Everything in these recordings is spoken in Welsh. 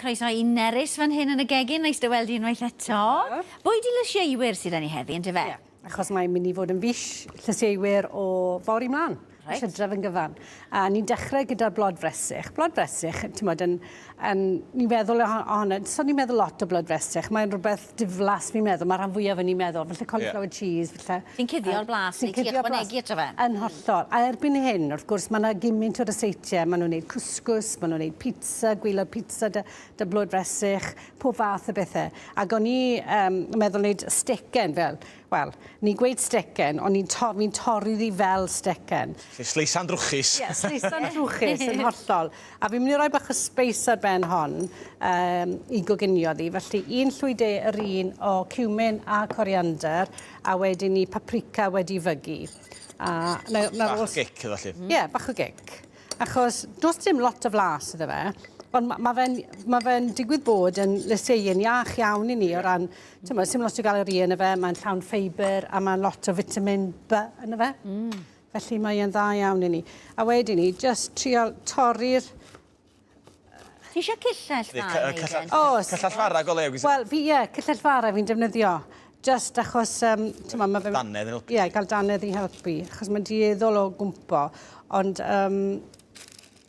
Croeso i Nerys fan hyn yn y gegin, neis dy weld i unwaith eto. Bwyd i lysieuwyr sydd ni heddi, yndyfe? Ie, achos mae'n mynd i fod yn fis llysieuwyr o fory mlaen. Reit. Hydref yn gyfan. A ni'n dechrau gyda'r blodfresych. Blodfresych, ti'n modd, yn, yn, ni'n feddwl ohono, so ni'n meddwl lot o blodfresych. Mae'n rhywbeth diflas, fi'n meddwl, mae rhan fwyaf yn ni'n meddwl, falle cauliflower yeah. cheese, falle... Ti'n cuddio'r blas, neu ti ychwanegu ato fe? Yn hollol. A erbyn hyn, wrth gwrs, mae yna gymaint o ryseitiau. Maen nhw'n gwneud cwsgws, maen nhw'n gwneud pizza, gwylod pizza dy, dy blodfresych, pob fath o bethau. Ac o'n i um, meddwl wneud stecen fel, Wel, ni'n gweud stecen, ond ni'n to fi'n torri ddi fel stecen. Felly sleisan drwchus. Ie, sleisan drwchus yn hollol. A fi'n mynd i roi bach o sbeis ar ben hon um, i goginio ddi. Felly un llwy de yr un o cumin a coriander, a wedyn ni paprika wedi fygu. A na, na bach o gic felly. Ie, yeah, bach o gic. Achos does dim lot o flas iddo fe, ond ma' ma' fe'n ma' fe'n digwydd bod yn lysieuyn iach iawn i ni o ran, t'mod, sim lot o galorïe yno fe, mae'n llawn ffeibr a mae'n lot o vitamin B yno fe. Mm. Felly mae e'n dda iawn i ni. A wedyn ni, jyst trial torri'r Ti eisiau cyllell dda i wneud e? Oes. Cyllell fara go lew. Wel, fi, ie, cyllell fara fi'n defnyddio. Just achos, um, ti'n ma, ma fe... Dannedd yn helpu. Ie, gael dannedd i helpu, achos mae'n dueddol o gwmpo. Ond, um,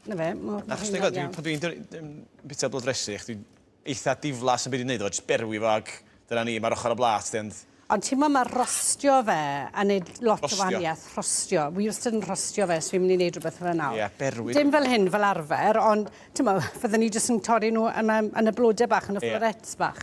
na fe, mae Achos ti'n gwybod, pan dwi'n bita blodfresych, dwi'n eitha diflas yn byd i'n neud o, jyst berwi fo ag dyna ni, mae'r ochr o blat, di, ond... Ond ti'n meddwl mae rostio fe yn neud lot o wahaniaeth. Rhostio. Wi wastad yn rhostio fe, so fi'n mynd i neud rhywbeth fel nawr. Ie, berwi. Dim fel hyn fel arfer, ond ti'n meddwl, fydden ni jyst yn torri nhw yn, yn y blodau bach, yn y florets bach.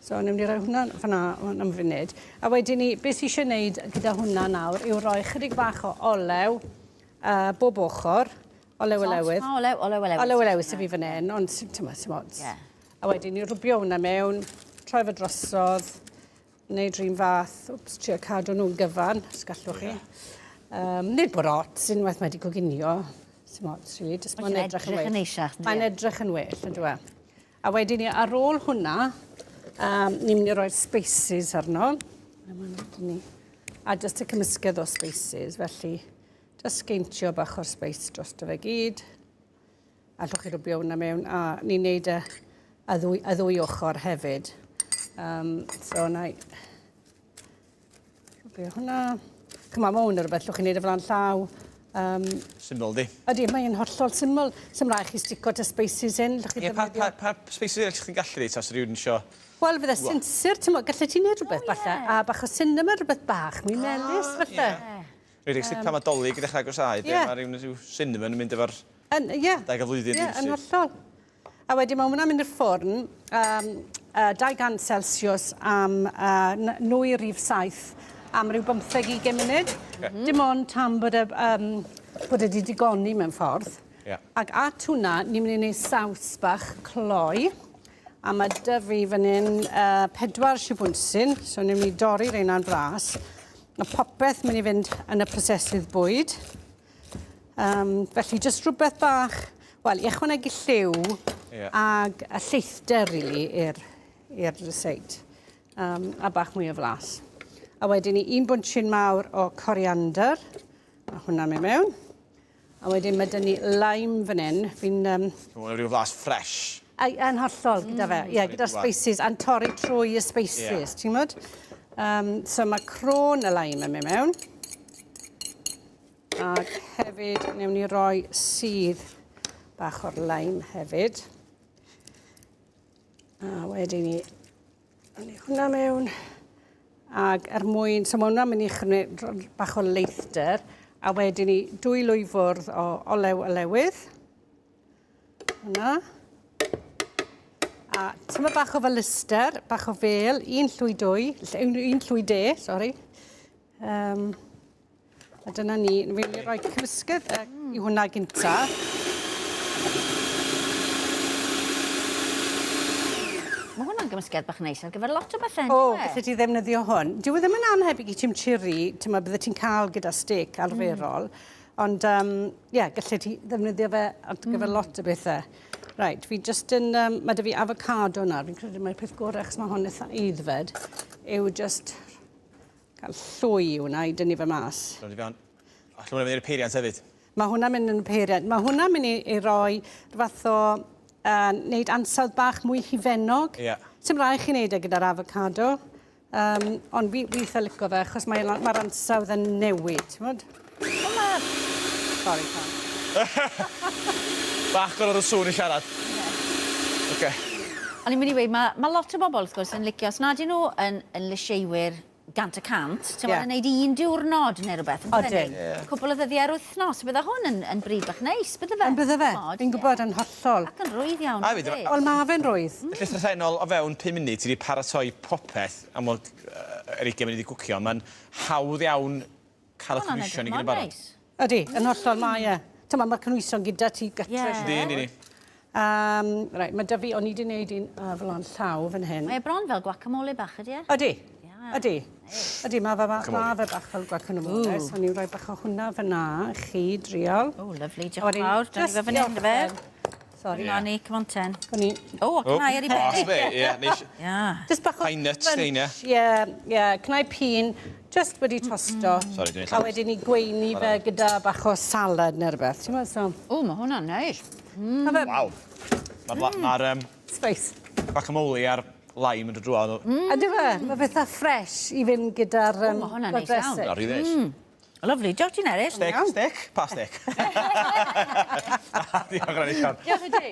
So, ni'n mynd i roi hwnna fyna am funud. A wedyn ni, beth sy'n eisiau gwneud gyda hwnna nawr yw rhoi chydig bach o olew uh, bob ochr. Olew olewydd. Olew, olew olewydd. Olew olewydd sy'n fi fan hyn, ond ti'n meddwl, sy'n ots. Yeah. A wedyn ni rwbio hwnna mewn, troi fe drosodd, wneud rhywun fath, wps, trio cadw nhw'n gyfan, os gallwch chi. Um, nid bod ots, unwaith mae wedi coginio, sy'n ots, really, jyst mae'n edrych yn well. Mae'n edrych yn Mae'n edrych yn well, yn dwi. A wedyn ni, ar ôl hwnna, um, ni'n mynd i roi'r spices arno. A jyst y cymysgedd o spices, felly jyst sgeintio bach o'r spice dros fe gyd. Allwch chi rwbio hwnna mewn, a ni'n neud y, y, ddwy, y ddwy ochr hefyd. Um, so, na i rwbio hwnna. Chyma, mae hwn yn rhywbeth llwch chi'n neud y flan llaw. Um, syml, di? Ydy, mae'n hollol syml. Sym rhaid chi stico dy spices in. Ie, pa, pa, pa spices eraill chi'n gallu neud, tas rhywun isio... Wel, fydde sinsir, ti'n mo, gallu ti neud rhywbeth oh, falle, yeah. a bach o cinnamon, rhywbeth bach, mwy melys falle. Yeah. Rhedeg yeah. pan mae dolyg i ddechrau agosáu, yeah. mae rhywun rhyw cinnamon yn mynd efo'r Yn, ie. Adeg y flwyddyn. Ie, yn hollol. A wedyn mae hwnna'n mynd i'r ffwrn, um, uh, 200 Celsius am uh, nwy rhif 7 am ryw 15-20 munud. Okay. Dim ond tan bod e, um, bod e wedi digoni mewn ffordd. Yeah. Ac at hwnna, ni'n mynd i wneud saws bach cloi. A mae dy fi fan hyn uh, pedwar siwbwnsyn, so ni'n mynd i dorri reina'n fras. Mae popeth mynd i fynd yn y prosesydd bwyd. Um, felly, jyst rhywbeth bach, wel, i ychwanegu lliw yeah. ag y lleithder, really, i'r i'r ryseit. Um, a bach mwy o flas. A wedyn ni un bwnsyn mawr o coriander. A hwnna'n mynd mewn. A wedyn mae dyn ni lime fan hyn. Fi'n... Um, Hwna'n rhyw flas fresh. Ai, yn hollol gyda fe. Ie, yeah, gyda'r spices. A'n torri trwy y spices, yeah. ti'n gwybod? Um, so mae crôn y lime yn mynd mewn. Ac hefyd, newn ni roi sudd bach o'r lime hefyd. A wedyn ni, ni hwnna mewn. Ac er mwyn, so mae hwnna'n mynd i chymryd bach o leithder. A wedyn ni dwy lwy fwrdd o olew olewydd. Hwnna. A tyma bach o felyster, bach o fel, un llwy dwy, un llwy de, sori. Um, A dyna ni. Fi'n mynd i roi cymysgedd i hwnna gynta. Mae hwnna'n gymysgedd bach neis ar gyfer lot o bethau, O, gallu ti ddefnyddio hwn. Dyw e ddim yn annhebyg i chimichurri, ti'n meddwl, bydde ti'n cael gyda steak arferol. Ond, um, ie, yeah, gallu ti ddefnyddio fe ar gyfer lot o bethau. Right, fi just yn... Um, mae 'da fi avocado nawr. Fi'n credu mai'r peth gorau, achos mae hwn eitha aeddfed, yw just Cael llwy i hwnna i dynnu fe mas. Rhaid i fewn. Alla hwnna mynd i'r peiriant hefyd. Mae hwnna'n mynd yn y peiriant. Mae hwnna'n mynd i, i roi fath o neud ansawdd bach mwy hufennog. Ie. Sim rhaid chi wneud e gyda'r avocado. Ond fi eitha lico fe, achos mae'r mae ansawdd yn newid, ti'n gwbod? Wel, ma'... Sorry, Carl. Bach gorfod o sŵn i siarad. Oce. O'n i'n mynd i weud, mae ma lot o bobl, wrth gwrs, yn licio, os nad ydyn nhw yn lysieuwyr 100%, ti'n Ie. yeah. yn neud un diwrnod neu rhywbeth. Yn Odyn. Ie. Cwpl o ddyddiau ar wythnos, bydde hwn yn bryd bach neis, bydde fe? Yn bydde fe? T'mod, Fi'n ie. gwybod yn hollol. Ac yn rwydd iawn. A hefyd, hefyd. Wel, ma fe'n rwydd. Llythrennol o fewn 5 munud, ti wedi paratoi popeth am fod yr 20 munud i gwcio. Mae'n hawdd iawn cael y Hwnna'n cynhwysion i edrych gyd yn mor barod. neis. Ydy, yn hollol mae e. Tyma, mae'r cynhwysion gyda ti gytre. Ie. Yndi, yndi, yndi. Right, mae 'da fi, o'n i wedi gwneud un fel o'n llaw fan hyn. Mae e bron fel guacamole bach ydy e? Ydy, Ie. ydy. Ydy, mae fe, ma Guacamole. fe bach fel guacamole. So ni'n rhoi bach o hwnna fyna, chi driol. O, lyfli, A diolch wedyn yn fawr. Dyna ni jyst fe fan hyn, dy fe? Sorry. Ie. Na ni, come on ten. O'n i... O, a cnau ar ei O, ben. be, ie, neis. Ia. Just bach o... Pine nuts, crunch, rhein, ie? Ie, ie, cnau pîn, just wedi tosto. Sorry, dwi'n A wedyn ni gweini fe gyda bach o salad neu rhywbeth. Ti'n meddwl, so... O, mae hwnna'n neis. Ma' fe... Waw. Mae'r ma Spice. guacamole a'r lime yn dod drwodd. Ydy fe? Mae fatha fresh i fynd gyda'r... O, ma' hwnna'n neis iawn. Na, rhy ddeis. Lyfli, diolch ti'n eraill. Stec, stec? Pa stec? Diolch, Rani Sian. Diolch i ti.